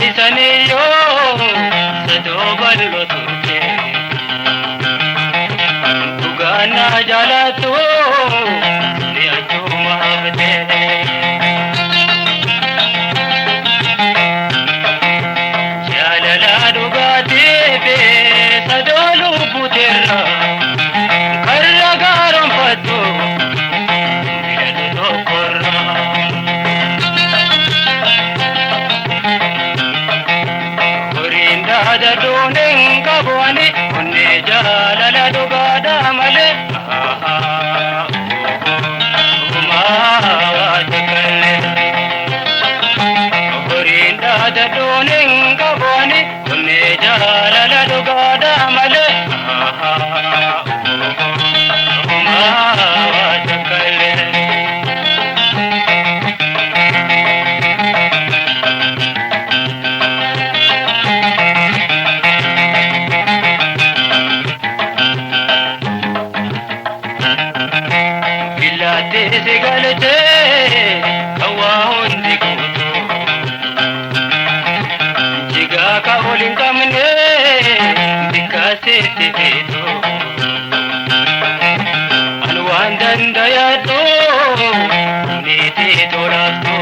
Keeysaniyyoo sadoo bal'oo turte dhugaanaa jaalattu ni achuma hafte. Jaalala dhugaatiif sadoo lubbuutirra karra gaaroonfattu filatu tokkorra. Horiin daadadhuun hin qabu ani onnee jaalala dhugaadhaa malee. Uumaa waa takkallee. Horiin daadadhuun hin qabu ani onnee jaalala dhugaadhaa malee. Uumaa waa takkallee. Billaatti si galchee hawaa hundi guutuu. Jigaa ka ol hin qabne bikkaasitti feetu. Ani waan dandayadhu niitii tolaaftu.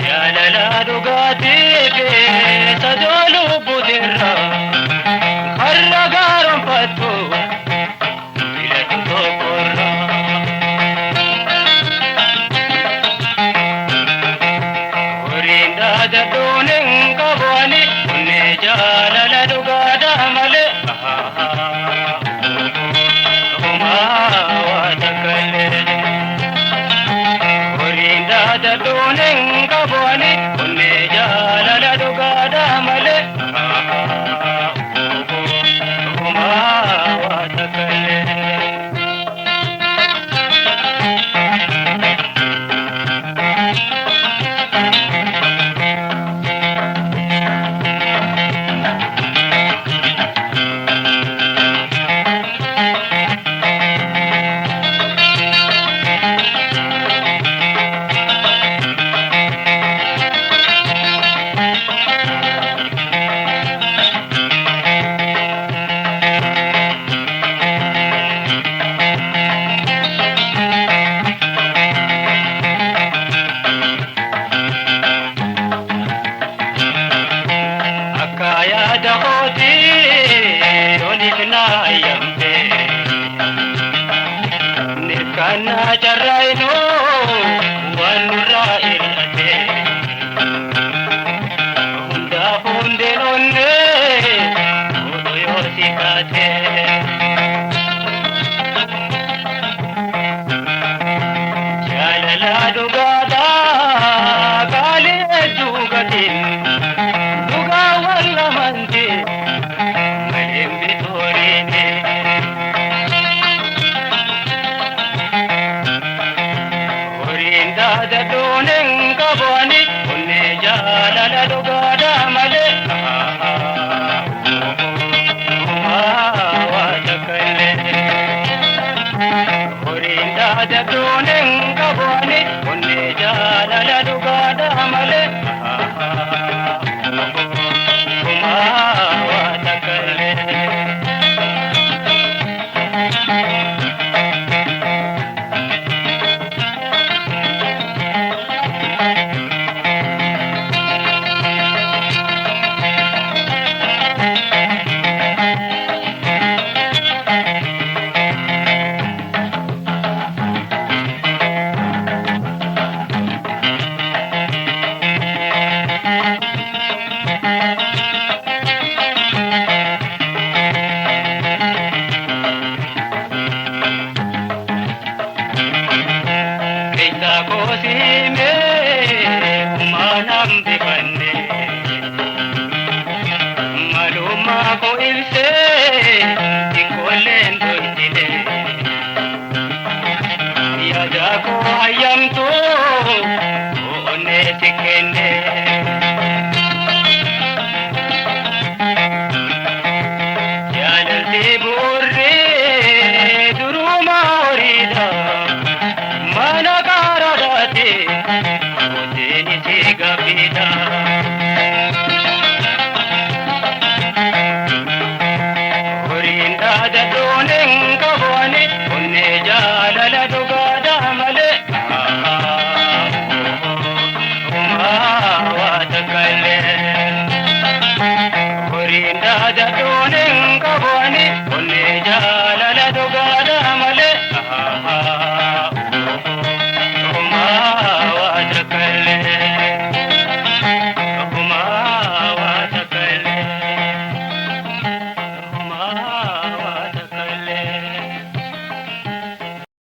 Jaalala dhugaatiif sadoo lubbuutirra karra gaaroonfattu filatu tokkorra. Horiin daadadhuun hin qabu ani onnee jaalala dhugaadhaa malee. Uumaa waa takkallee. Horiin daadadhuun hin qabu ani onnee jaalala dhugaadhaa malee. Uumaa waa takkallee. Akka yaada kootii oliif naa ayyamte. Mirkanaa carraa'inoo waan nurraa hir'ate. Hundaaf hundeen onnee odoo yoo si kaate. Jaalala dhugaadhaa qaalii hedduu gatiin dhugaa wal'amante malee bitooriine. Horiin daadadhuun hin qabu ani onnee jaalala dhugaadhaa malee. Uumaa waa takkallee. Horiin daadadhuun hin qabu ani onnee jaalala dhugaadhaa malee. Uumaa waa takkallee. Keessa koosimee uumaan hambifanne. Malummaa koo ibsee xiqqoolleen tolchine. Yaada koo hayyamtu onnee si kenne. Jaalalli bu'uurree duruma horiidha. Mana karaa Booddeen isii gaaffiidha.